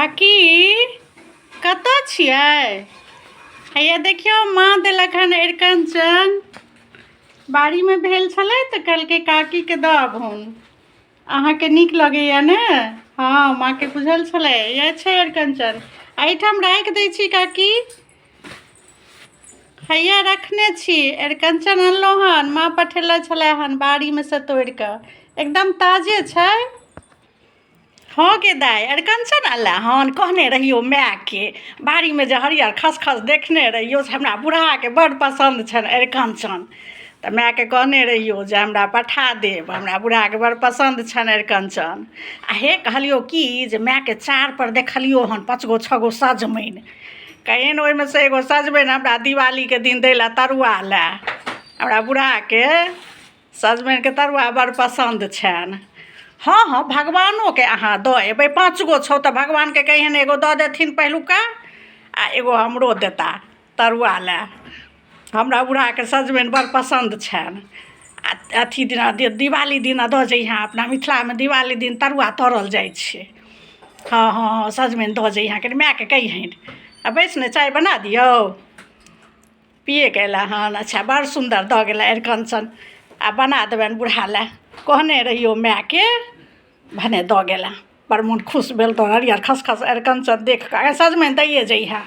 काकी कतऽ छियै? हैया देखियौ माँ देलक हन अरिकञ्चन। बाड़ीमे भेल छलै तऽ कहलकै काकीके दऽ आबहुन। अहाँके नीक लगैया ने? हँ माँके बुझल छलै। इएह छै अरिकञ्चन। एहिठाम राखि दै छी काकी। हैया रखने छी। अरिकञ्चन अनलहुँ हन। माँ पठेले छलै हन बाड़ीमे सँ तोड़ि कऽ। एकदम ताजे छै। हँ गे दाइ, अरिकञ्चन अनले हन। कहने रहियौ मायके, बाड़ीमे जे हरियर खसखस देखने रहियौ से हमरा बुढ़ाके बड्ड पसन्द छनि अरिकञ्चन। तऽ मायके कहने रहियौ जे हमरा पठा देब, हमरा बुढ़ाके बड़ पसन्द छनि अरिकञ्चन। आ हे कहलियौ की जे मायके चारपर देखलियौ हन 5 गो 6 गो सजमनि। कहियनि ओहिमे सँ एगो सजमनि हमरा दिवालीके दिन दै लए तरुआ लए। हमरा बुढ़ाके सजमनिके तरुआ बड़ पसन्द छनि। हँ हँ भगवानोके अहाँ दऽ अयबै। 5 गो छौ तऽ भगवानके कहियनि एगो दऽ देथिन पहिलुका आ एगो हमरो देता तरुआ लए। हमरा बुढ़ाके सजमनि बड़ पसन्द छनि। आ अथी दिना दिवाली दिना दऽ जइहेँ। अपना मिथिलामे दिवाली दिन तरुआ तरल जाइ छै। हँ हँ हँ सजमनि दऽ जइहेँ, कनि मायके कहियनि। आ बैस ने, चाय बना दियौ? पियेके अयला हन? अच्छा, बड़ सुन्दर दऽ गेला अरिकञ्चन। आ बना देबनि बुढ़ा लए। कहने रहियौ मायके, भने दऽ गेला। बड़ मोन खुश भेल तोहर हरियर खसखस अरिकञ्चन देख कऽ। सजमनि दैये जइहेँ।